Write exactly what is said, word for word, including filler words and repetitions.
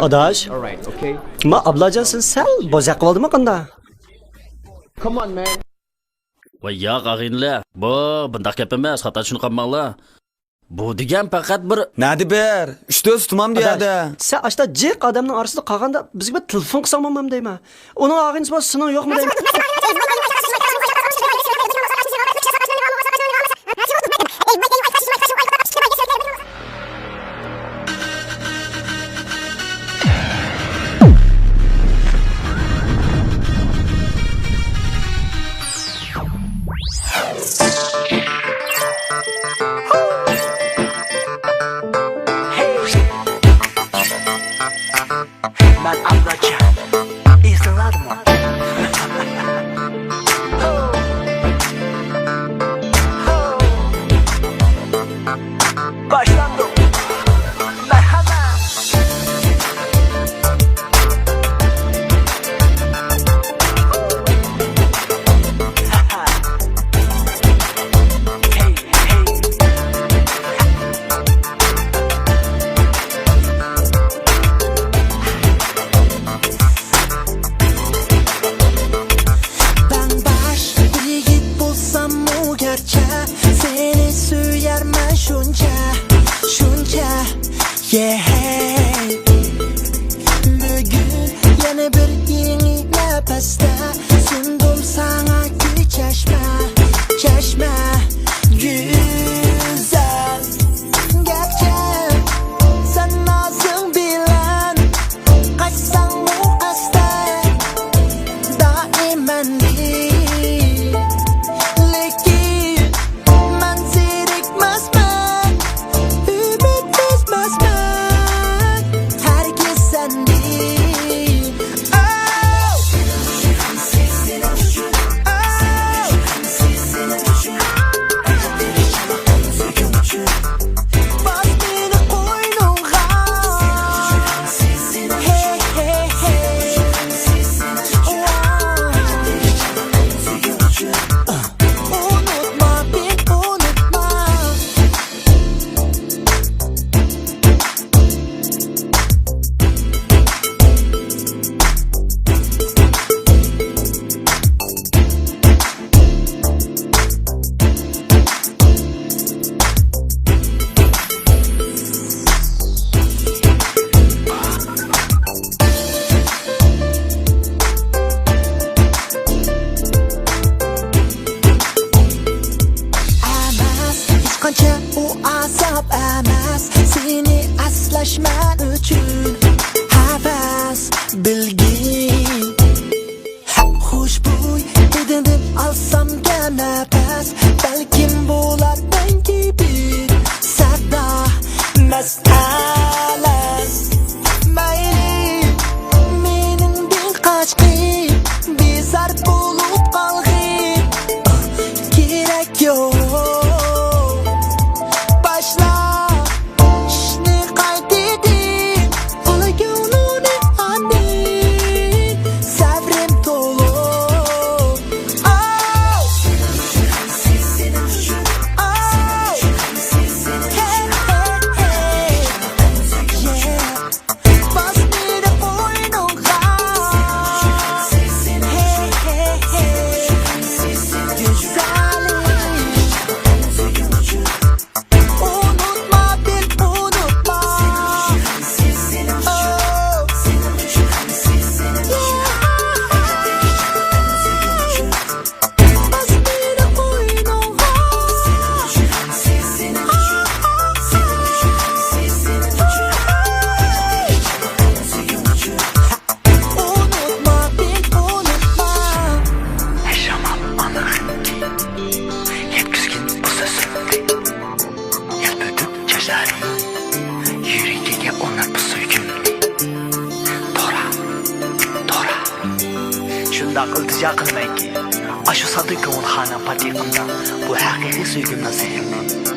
ئاداش. Alright, okay. ما ئابلاجان سېنى سەل بوزەك قىلىۋالدىمۇ قاندا؟ Come on, man. ۋاي ياق، ئاغىنىلەر، بۇ بۇنداق گەپ ئەمەس، خاتا چۈشىنىپ قالماڭلار. بۇ دېگەن پەقەت بىر نەدە بىر ئۈچ تۆت تۇمان بۇ ئاداش، يەردە. سەن ئاشتا جىق ئادەمنىڭ ئارىسىدا قالغاندا بىزگە بىر تېلېفون قىلساڭ بولمامدۇ دەيمەن. ئۇنىڭ ئاغىنىسى بار، سېنىڭ يوقمۇ دەيمەن. مەن ئابلاجان. ئېسىڭلاردىمۇ؟ باشلاندۇق. مەرھەمەت. تەڭباش بىر يىگىت بولساممۇ گەرچە، سېنى سۆيەرمەن شۇنچە، شۇنچە. Yeah. بۈگۈن يەنە بىر يېڭى نەپەستە، سۇندۇم ساڭا گۈل چەشمە، چەشمە. گۈزەل. گەرچە سەن نازىڭ بىلەن قاچساڭمۇ ئەستە، دائىم مەندىن، لېكىن مەن زېرىكمەسمەن، ئۈمىد ئۈزمەسمەن ھەرگىز سەندىن. ئەمەس، ھېچقانچە ئۇ ئازاب ئەمەس، سېنى ئەسلەش مەن ئۈچۈن ھەۋەس، بىلگىن. خۇشبۇي ھىدىڭدىن ئالسامكەن نەپەس، بەلكىم بولار مەڭگۈ بىر سەدا، مەسئەلە. مەيلى، مېنىڭدىن قاچقىن، بىزار بولۇپ قالغىن، كېرەك يوق. باشلا ئىشنى قايتىدىن، ئۇلا كۆڭلۈڭنى ئاندىن، سەۋرىم تولۇق. ئاۋ! ئاۋ! ھەي، ھەي، ھەي. Yeah. باس مېنى قوينۇڭغا. ھەي، ھەي، ھەي. گۈزەلىم. ئۇنتۇما بىر ئۇنتۇما. ئۇنتۇما بىر ئۇنتۇما. ھەشەمال ئانا غېمىكى يەتكۈزگىن بۇ سۆزۈمنى. يەلپۈگۈپ چاچلارنى، يۈرىكىگە ئورنات بۇ سۆيگۈمنى. تورا، تورا. شۇنداق ئىلتىجا قىلىمەنكى، ئاشۇ ساددا كۆڭۈل خانىم پاتىقىمدا بۇ ھەقىقىي سۆيگۈمنىڭ سېھرىنى